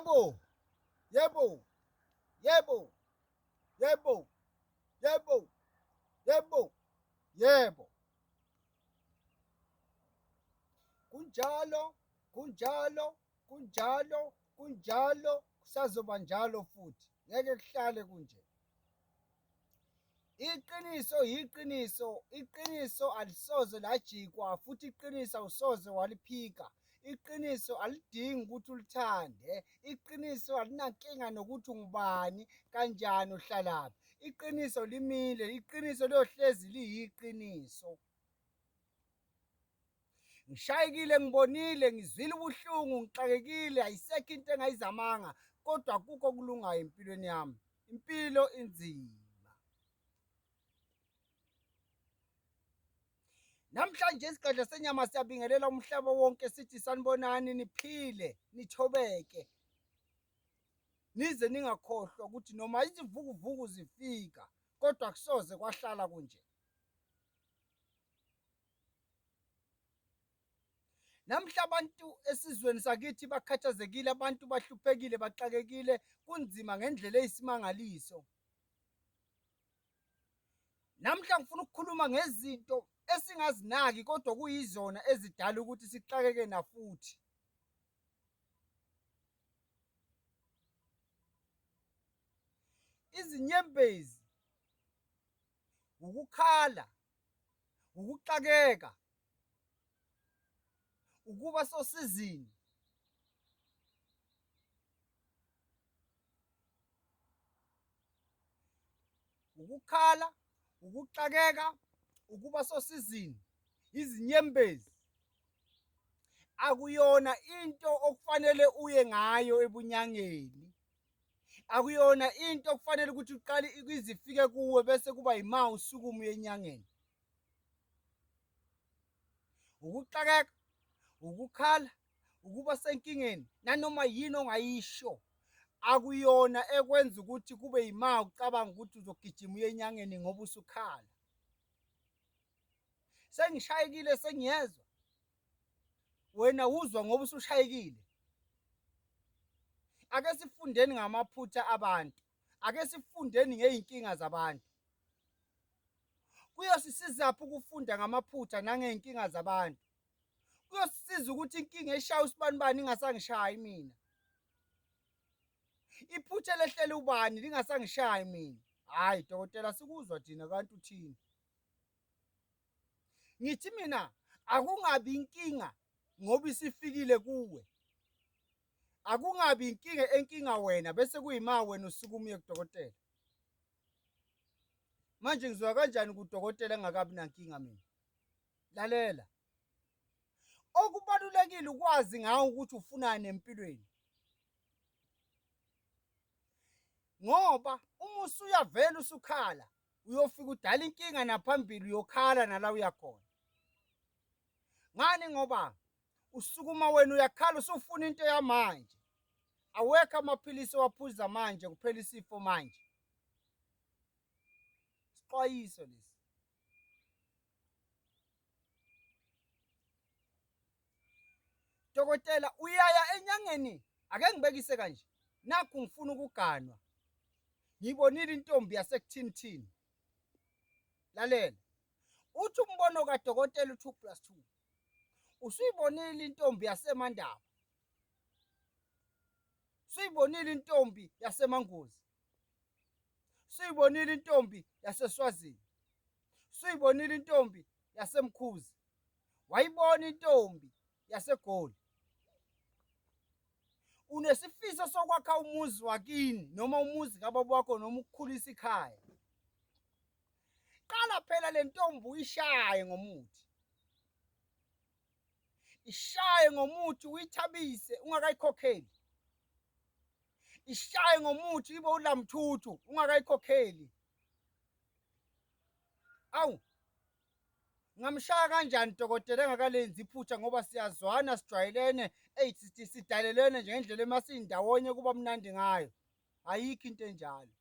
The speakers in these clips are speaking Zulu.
Yebo. Yebo. Yebo. Yebo. Yebo. Yebo. Yebo. Kunjalo, kunjalo, kunjalo, kunjalo, kusazoba njalo futhi. Ngeke kuhlale kunje. Iqiniso yiqiniso, iqiniso alisoze lajikwa futhi iqiniso awusoze waliphika. Iqiniso alidingi ukuthi ulithande, iqiniso alinankinga nokuthi ungubani, kanjani, uhlalaphi. Iqiniso limile, iqiniso liyohlezi liyiqiniso. Ngishayekile, ngibonile, ngizwile ubuhlungu, ngixakekile, ayisekho into engayizamanga kodwa akukho okulungayo empilweni yami. Impilo inzima. Namhlanje isigadla senyama siyabingelela umhlaba wonke sithi sanibonani niphile nithobeke nize ningakhohlwa ukuthi noma izivukuvuku zifika kodwa kusoze kwahlala kunje. Namhla abantu esizweni sakithi bakhathazekile, abantu bahluphekile, baxakekile, kunzima ngendlela eyisimangaliso. Namhla ngifuna ukukhuluma ngezinto esingazinaki kodwa kuyizona ezidala ukuthi sixakeke nafuthi. Izinyembezi, ukukhala, ukuxakeka, ukuba sosizini, ukukhala, ukuxakeka, ukuba sosizini, izinyembezi akuyona into okufanele uye ngayo ebunyangeni. Akuyona into okufanele ukuthi uqale izifike kuwe bese kuba yima usukume uye enyangeni. Ukuxakeka, ukukhala, ukuba senkingeni nanoma yini ongayisho akuyona ekwenza ukuthi kube yima ucabanga ukuthi uzogijima uye enyangeni ngoba usukhala. Sengishayekile sengiyezwa. Wena uzwa ngoba usushayekile. Ake sifundeni ngamaphutha abantu. Ake sifundeni ngey'nkinga zabantu. Kuyosisizaphi ukufunda ngamaphutha nangey'nkinga zabantu? Kuyosisiza ukuthi inkinga eshaya usibanibani ingasangishayi mina. Iphutha elehlele ubani lingasangishayi mina. Hhayi dokotela sikuzwa thina kanti uthini? Ngithi mina akungabi inkinga ngoba isifikile kuwe. Akungabi inkinga enkinga wena bese kuyima wena usukuma uye kudokotela. Manje ngizwa kanjani kudokotela engakabi nankinga mina? Lalela. Okubalulekile ukwazi ngawe ukuthi ufunani empilweni. Ngoba uma usuyavela usukhala uyofika udala inkinga naphambili uyokhala nala uyakhona. Ngani ngoba usukuma wena uyakhala usufuna into yamanje. Awekho amaphilisi owaphuza manje kuphela isifo manje. Isixwayiso lesi. Dokotela uyaya enyangeni ake ngibekise kanje nakhu ngifuna ukuganwa ngibonile intombi yasekuthinithini lalela uthi umbono kadokotela u-2 plus 2 usuyibonile intombi yasemandaba usuyibonile intombi yasemangozi usuyibonile intombi yaseswazini usuyibonile intombi yasemkhuzi wayibona intombi yaseGoli unesifiso sokwakha umuzi wakini noma umuzi kababa wakho noma ukukhulisa ikhaya qala phela le ntombi uyishaye ngomuthi ishaye ngomuthi uyithabise ungakayikhokheli ishaye ngomuthi ibe ulamthuthu ungakayikhokheli awu ngamshaya kanjani dokotela engakalenzi iphutha ngoba siyazwana sijwayelene eyi sidalelene nje ngendlela emasindawonye kuba mnandi ngayo ayikho into enjalo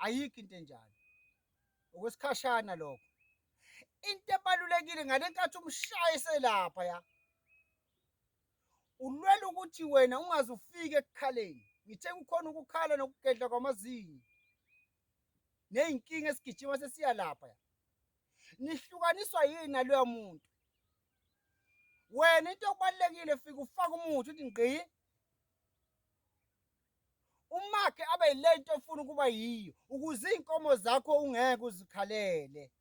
ayikho into enjalo okwesikhashana lokho into ebalulekile ngale nkathi umshaye selapha ya. Ulwela ukuthi wena ungaze ufike ekukhaleni. Ngithe kukhona ukukhala nokugedla kwamazinyo ney'nkinga esigijima sesiya lapha. Nihlukaniswa yini naloya muntu? Wena into okubalulekile fika ufake umuthi uthi ngqi umakhe abe yile nto ofuna ukuba yiyo ukuze iy'nkomo zakho ungeke uzikhalele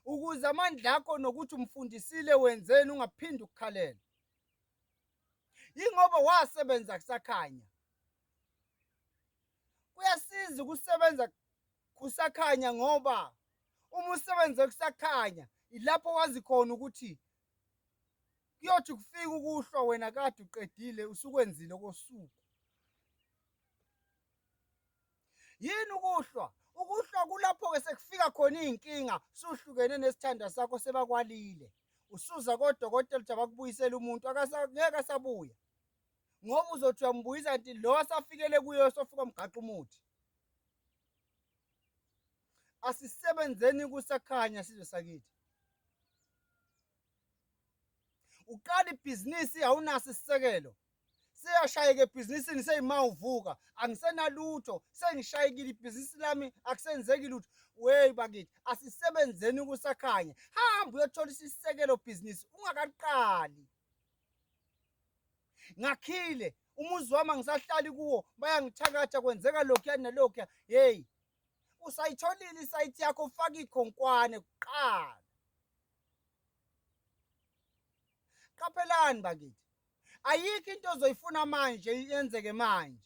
ukuze amandla akho nokuthi umfundisile wenzeni ungaphinde ukukhalela yingoba wasebenza kusakhanya kuyasiza ukusebenza kusakhanya ngoba uma usebenze kusakhanya ilapho wazi khona ukuthi kuyothi kufika ukuhlwa wena kade uqedile usukwenzile kosuku. Yini ukuhlwa? Ukuhlwa kulapho-ke sekufika khona iy'nkinga suhlukene nesithandwa sakho sebakwalile. Usuza kodokotela ukuthi abakubuyisele umuntu ngeke asabuya. Ngoba uzothi uyambuyisa kanti lo asafikele kuyo sofika umgaqa umuthi. Asisebenzeni kusakhanya sizwe sakithi. Uqala ibhizinisi awunaso isisekelo. Seyashayeka ebhizinisini seyima uvuka angisenalutho sengishayekile ibhizinisi lami akusenzeki lutho. Wey bakithi asisebenzeni kusakhanya. Hamba uyothola isisekelo bhizinisi ungakaqali. Ngakhile umuzi wami angisahlali kuwo bayangithakatha kwenzeka lokhuya nalokhuya. Hey usayitholile isayithi yakho ufake ikhonkwane kuqala. Qaphelani bakithi. Ayikho into ozoyifuna manje yenzeke manje.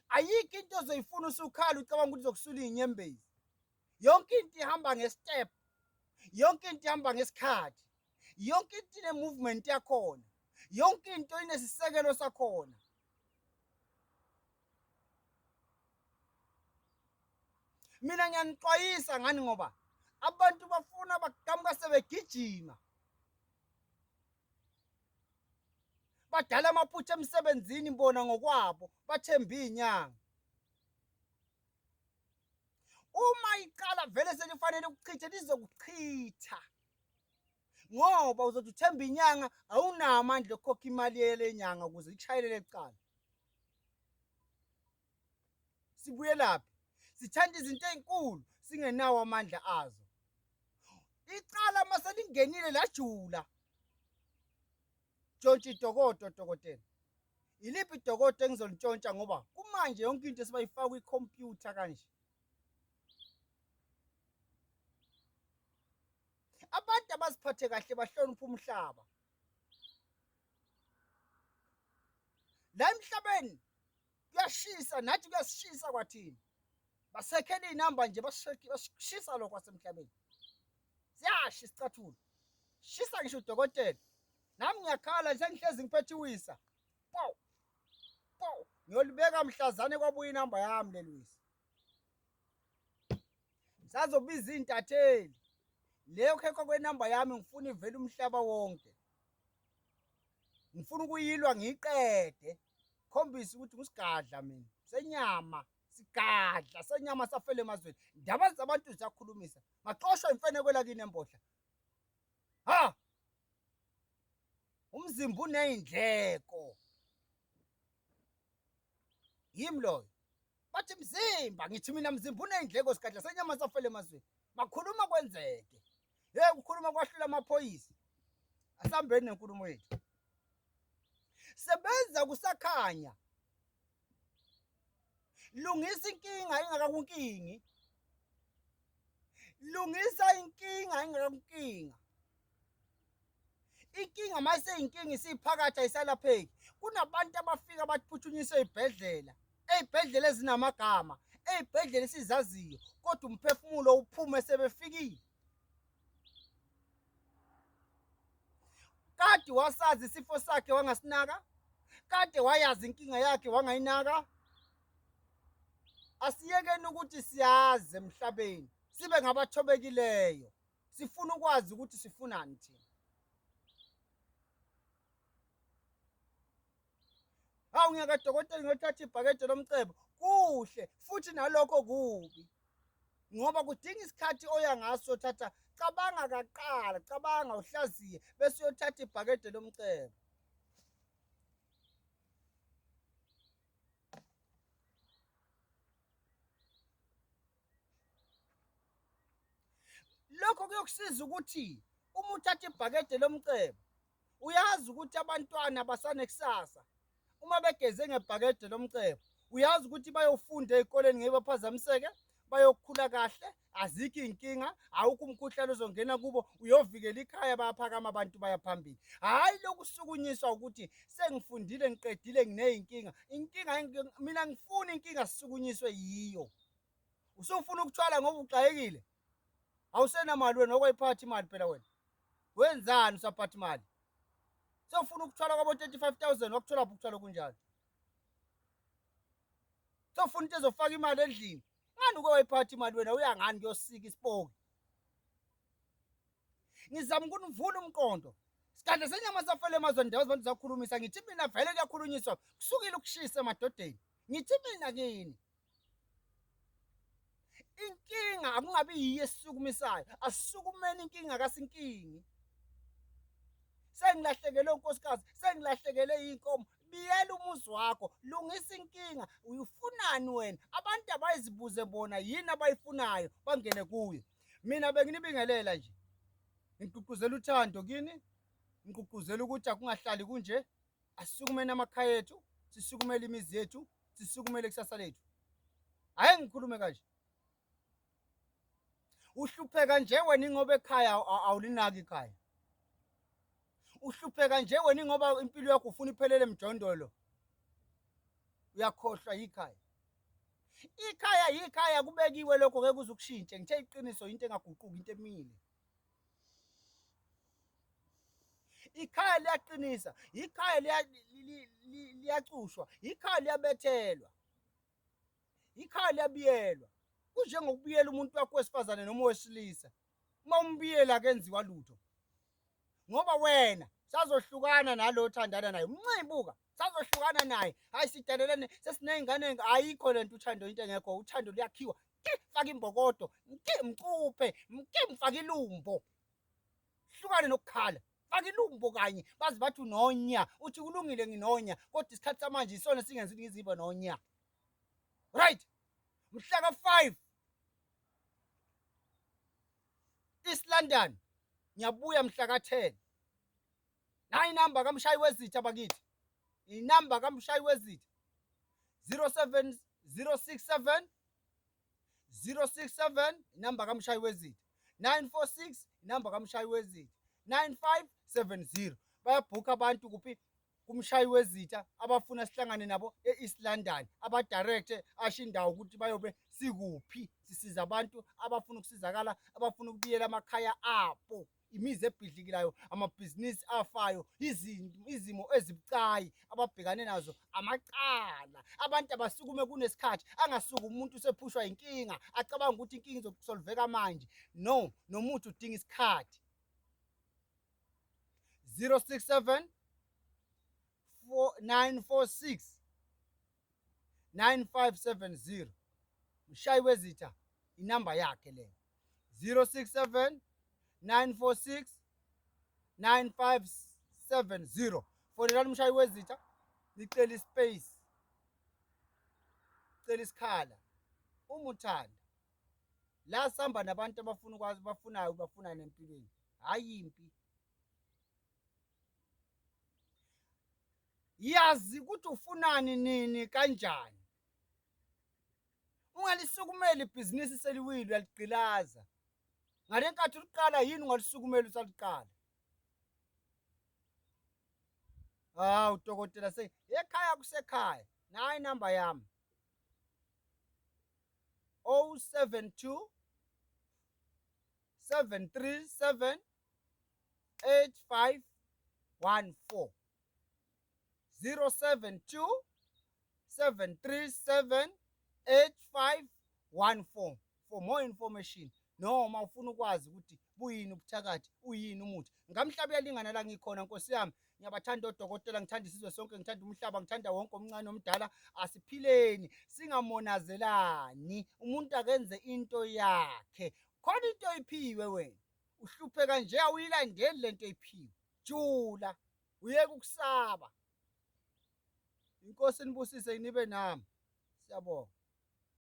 Ayikho into ozoyifuna usukhala ucabanga ukuthi uzokusula izinyembezi. Yonke into ihamba ngestep. Yonke into ihamba ngesikhathi. Yonke into ine movement yakhona. Yonke into inesisekelo sakhona. Mina ngiyanixwayisa ngani ngoba abantu bafuna baqhamuka sebegijima. Badala amaphutha emsebenzini bona ngokwabo bathemba izinyanga. Uma icala vele selifanele ukuchitha lizokuchitha. Ngoba uzothi uthemba inyanga awunawo amandla okukhokha imali yale nyanga ukuze ikushayelele icala. Sibuyelaphi? Sithanda izinto ezinkulu singenawo amandla azo. Icala maselingenile lajula. Tshontsha idokodo dokotela. Iliphi idokodo engizolintshontsha ngoba kumanje yonke into esibayifaka kwikhompyutha kanje. Abantu abaziphathe kahle bahlonipha umhlaba. La emhlabeni kuyashisa nathi kuyasishisa kwathina. Basekhela iy'namba nje basishisa lokho kwasemhlabeni. Siyasha isicathulo. Shisa ngisho udokotela. Nami ngiyakhala sengihlezi ngiphethe iwisa. Pow! Pow! Ngiyolibeka mhlazane kwabuya inamba yami leli wisa. Sazobiza iy'ntatheli. Leyo khekho kwenamba yami ngifuna ivele umhlaba wonke. Ngifuna ukuyilwa ngiyiqede. Khombisa ukuthi ngusigadla mina. Senyama, sigadla senyama safela emazweni. Ndaba zabantu ziyakhulumisa. Maxoshwa imfene kwelakini embohla. Ha! Umzimba uney'ndleko. Yimi loyo. Bathi mzimba, ngithi mina mzimba uney'ndleko sigadla senyama safela emazweni. Makhuluma kwenzeke. Hey ukukhuluma kwahlula amaphoyisa. Asambeni nenkulumo yethu. Sebenza kusakhanya. Lungisa inkinga ingakakunkingi. Lungisa inkinga ingakakunkinga. Inkinga mayiseyinkinga isiphakathi ayisalapheki. Kunabantu abafika baphuthunyiswe ey'bhedlela, ey'bhedlela ezinamagama, ey'bhedlela esizaziyo, kodwa umphefumulo uphume sebefikile. Kade wasazi isifo sakhe wangasinaka, kade wayazi inkinga yakhe wangayinaka. Asiyekeni ukuthi siyazi emhlabeni, sibe ngabathobekileyo. Sifuna ukwazi ukuthi sifunani thina. Hawu ngiyaka dokotela ngiyothatha ibhakede lomcebo. Kuhle futhi nalokho kubi. Ngoba kudinga isikhathi oya ngaso thatha Cabanga kaqala, cabanga uhlaziye bese uyothatha ibhakede lomcebo. Lokho kuyokusiza ukuthi uma uthatha ibhakede lomcebo uyazi ukuthi abantwana basanekusasa uma begeze ngebhakede lomcebo uyazi ukuthi bayofunda ey'koleni ngeke baphazamiseke bayokhula kahle azikho iy'nkinga awukho umkhuhlane ozongena kubo uyovikela ikhaya bayaphakama abantu baya phambili hhayi lokusukunyiswa ukuthi sengifundile ngiqedile nginey'nkinga inkinga mina ngifuna inkinga sisukunyiswe yiyo usufuna ukuthwala ngoba uxakekile awusenamali wena okwayiphatha imali phela wena wenzani usaphatha imali sewufuna ukuthwala kwabo 35000 wakuthola phi ukuthwala kunjalo sewufuna into ezofaka imali endlini ngani uke wayiphatha imali wena uya ngani kuyosika isipoki ngizama ukunivula umqondo Sigadla senyama safela emazweni ndawo abantu zakhulumisa ngithi mina vele kuyakhulunyiswa kusukile ukushisa emadodeni ngithi mina kini inkinga akungabi yiyo esisukumisayo asisukumeni inkinga kasinkingi sengilahlekelwe unkosikazi sengilahlekele iy'nkomo biyela umuzi wakho lungisa inkinga uyifunani wena abantu abayizibuze bona yini abayifunayo bangene kuyo mina benginibingelela nje ngigqugquzela uthando kini ngigqugquzela ukuthi akungahlali kunje asisukumeni amakhaya ethu sisukumele imizi yethu sisukumele kusasa lethu hhayi ngikhulume kanje uhlupheka nje wena ingoba ekhaya awulinaki ikhaya uhlupheka nje wena ingoba impilo yakho ufuna iphelele emjondolo uyakhohlwa yikhaya ikhaya yikhaya kubekiwe lokho ngeke uze ukushintshe ngithe iqiniso into engaguquki into emile Ikhaya liyaqinisa, ikhaya liyacushwa, ikhaya liyabethelwa, ikhaya liyabiyelwa. Kunjengokubiyela umuntu wakho wesifazane noma owesilisa. Uma umbiyela akenziwa lutho. Ngoba wena sazohlukana nalo othandana naye. Umnxibuka sazohlukana naye. Hayi sidalelene sesiney'ngane ayikho lento uthando into engekho uthando luyakhiwa. Ke faka imbokodo, ke mcuphe, ke mfaka ilumbo. Hlukane nokukhala. Faka ilumbo kanye bazi bathi unonya uthi kulungile nginonya kodwa isikhathi samanje isona singenza ukuthi ngizibe nonya. Right. Mhla ka-5 East London ngiyabuya mhla ka-10 nayi inamba kamshayi wezitha bakithi inamba kamshayi wezitha 07067 067 inamba kamshayi wezitha 946 inamba kamshayi wezitha 9570 bayabhukha abantu kuphi kumshayi wezitha abafuna sihlangane nabo e-East London abadirecte asho indawo ukuthi bayobe sikuphi sisiza abantu abafuna ukusizakala abafuna ukubiyela amakhaya abo imizi ebhidlikilayo amabhizinisi afayo izimo ezibucayi ababhekane nazo amacala abantu abasukume kunesikhathi angasuki umuntu usephushwa inkinga acabanga ukuthi inkinga izokusolveka manje no nomuthi udinga isikhathi 067 946 9570 mshayi wezitha inamba yakhe leyo 067 946 9570 fonelani umshayi wezitha nicela ispace cela isikhala uma uthanda la sihamba nabantu abafuna ukwazi bafunayo bafunani empilweni hhayi impi yazi ukuthi ufunani nini kanjani ungalisukumeli ibhizinisi seliwile uyaligqilaza ngale nkathi uliqala yini ungalisukumeli usaliqala hawu dokotela se ekhaya kusekhaya nayi inamba yami 072 737 8514 072 737 8514 for more information noma ufuna ukwazi ukuthi buyini ubuthakathi uyini umuthi ngamhlaba uyalingana la ngikhona nkosi yami ngiyabathanda odokotela ngithanda isizwe sonke ngithanda umhlaba ngithanda wonke omncane omdala asiphileni singamonazelani umuntu akenze into yakhe khona into oyiphiwe wena. Uhlupheka nje awuyilandeli lento eyiphiwe. Jula, uyeke ukusaba. Inkosi inibusise nibe nami. Siyabonga.